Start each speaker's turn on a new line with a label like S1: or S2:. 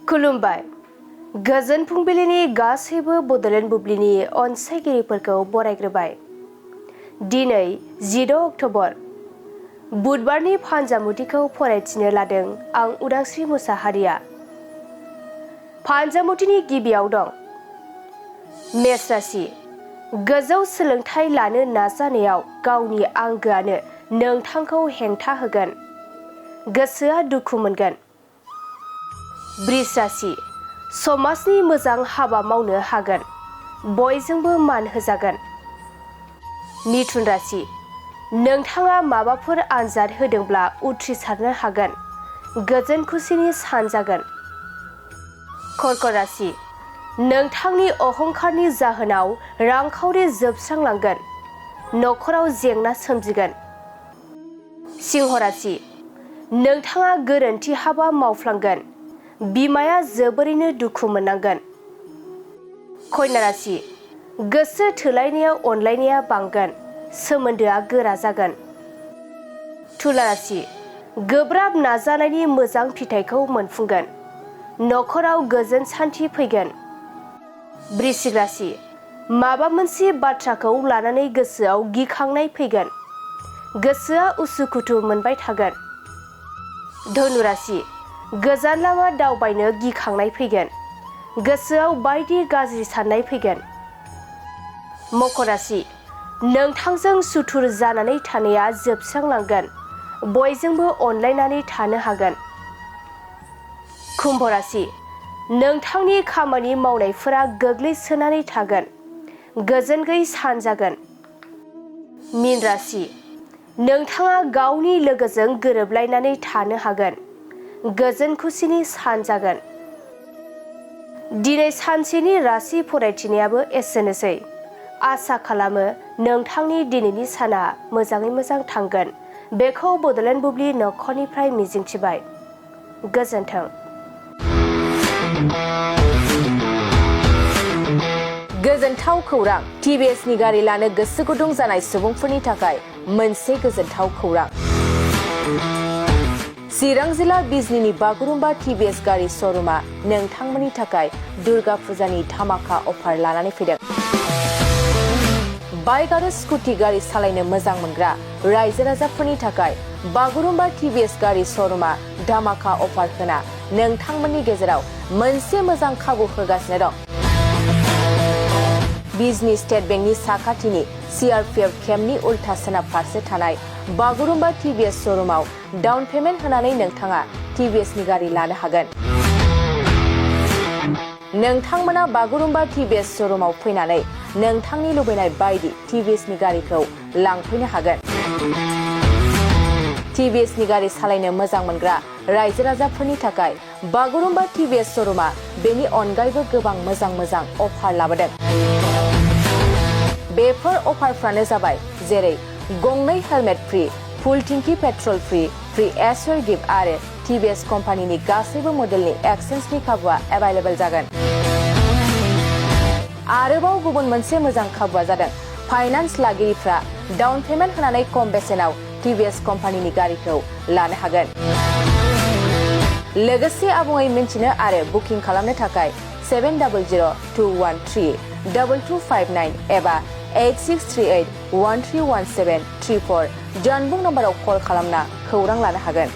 S1: खुलुमबाय। गोजोन फुंबिलिनि गासैबो बड'लेण्ड बुब्लिनि अनसायगिरिफोरखौ बरायग्रोबाय। दिनै 16 अक्ट'बर बुधबारनि फानजामुथिखौ फरायथिनो लादों आं उदांस्रि मुसाहारिया। फानजामुथिनि गिबियाव दं मेष राशि। गोजौ सोलोंथाइ लानो नाजानायाव गावनि आंगोआनो नोंथांखौ हेंथा होगोन। गोसोआ दुखु मोनगोन। वृष राशि। समाजनि मोजां हाबा मावनो हागोन। बयजोंबो मान होजागोन। मिथुन राशि। नोंथाङा माबाफोर आनजाद होदोंब्ला उथ्रिसारनो हागोन। गोजोन खुसिनि सान जागोन। कर्क राशि। नोंथांनि अहंकारनि जाहोनाव रांखावरि जोबस्रांलांगोन। न'खराव जेंना सोमजिगोन। सिंह राशि। नोंथाङा गोरोन्थि हाबा मावफ्लांगोन। बिमाया जोबोरैनो दुखु मोननांगोन। कन्या राशि। गोसो थोलायनायाव अनलायनाया बांगोन। सोमोन्दोआ गोरा जागोन। तुला राशि। गोब्राब नाजानायनि मोजां फिथाइखौ मोनफुंगोन। न'खराव गोजोन सान्थि फैगोन। वृश्चिक राशि। माबा मोनसे बाथ्राखौ लानानै गोसोआव गिखांनाय फैगोन। गोसोआ उसुखुथु मोनबाय थागोन। धनु राशि। गोजान लामा दावबायनो गिखांनाय फैगोन। गोसोआव बायदि गाज्रि साननाय फैगोन। मकर राशि। नोंथांजों सुथुर जानानै थानाया जोबस्रांलांगोन। बयजोंबो अनलायनानै थानो हागोन। कुम्भ राशि। नोंथांनि खामानि मावनायफोरा गोग्लैसोनानै थागोन। गोजोन गैयै सान जागोन। मीन राशि। नोंथाङा गावनि लोगोजों गोरोबलायनानै थानो हागोन। गोजोन खुसिनि सान जागोन। दिनै सानसेनि राशि फरायथिनायाबो एसेनोसै। आसा खालामो नोंथांनि दिनैनि साना मोजाङै मोजां थांगोन। बेखौ बड'लेण्ड बुब्लि नखरनिफ्राय मिजिंथिबाय। गोजोन्थों।
S2: गोजोनथाव खौरां। टिभिएसनि गारि लानो गोसो गुदुं जानाय सुबुंफोरनि थाखाय मोनसे गोजोनथाव खौरां। चिरां जिल्ला बिजनीनि बागुरुम्बा टिभिएस गारि श'रुमा नोंथांमोननि थाखाय दुर्गा फुजानि धामाका अफार लानानै फैदों। बाइक आरो स्कुटि गारि सालायनो मोजां मोनग्रा रायजो राजाफोरनि थाखाय बागुरुम्बा टिभिएस गारि श'रुमा धामाका अफार होना नोंथांमोननि गेजेराव मोनसे मोजां खाबु होगासिनो दं। बिजनी स्टेट बेंकनि साखाथिनि सीआरपीएफ केम्पनि उल्था सोनाब फारसे थानाय बागुरुम्बा टिभिएस श'रुमाव डाउन पेमेन्ट होनानै नोंथाङा टिभिएसनि गारि लानो हागोन। नोंथांमोना बागुरुम्बा टिभिएस श'रुमाव फैनानै नोंथांनि लुबैनाय बायदि टिभिएसनि गारिखौ लांफैनो हागोन। टिभिएसनि गारि सालायनो मोजां मोनग्रा रायजो राजाफोरनि थाखाय बागुरुम्बा टिभिएस श'रुमा बेनि अनगायैबो गोबां मोजां मोजां अफार लाबोदों। बेफोर अफारफ्रानो जाबाय जेरै गंनै हेलमेट फ्रि, फुल टिंकि पेट्रल फ्रि एसर गिफ्ट आरो टिभिएस कम्पानिनि गासैबो मडेलनि एक्सचेन्जनि खाबुआ एभेलेबल जागोन। आरोबाव गुबुन मोनसे मोजां खाबुआ जादों फाइनान्स लागिरिफ्रा डाउन पेमेन्ट होनानै खम बेसेनाव टिभिएस कम्पानिनि गारिखौ लानो हागोन। लोगोसे आबुङै मिन्थिनो आरो बुकिं खालामनो थाखाय 7002132259 एबा 8638131734 जानबुं नम्बराव कल खालामना खौरां लानो हागोन।